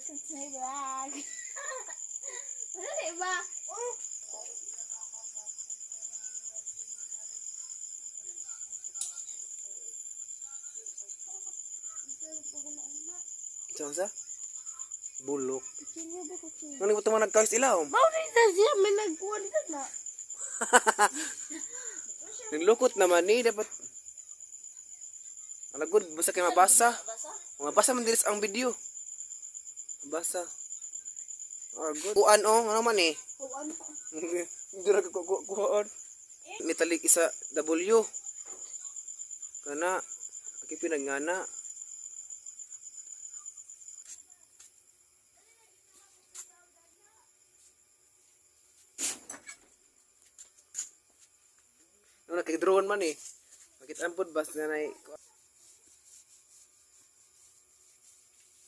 Welcome to my vlog. Wala na iba. Oh. Sa sa? Bulok. Kutsilyo ba kutsilyo? Ano ba ito nagkawis ilaw? Mao na isa siya, may nagkuha dito na. Naglukot naman ni dapat. Alagod basta kay mabasa. Mabasa man diris ang video. Mabasa. Ah, good. Kuan oh, ano man eh. O ano? Hindi ra ko kuhaan. Nitalik isa W. Kana aki pinangana. Ano kay drone man eh. Makita ang bas na nay.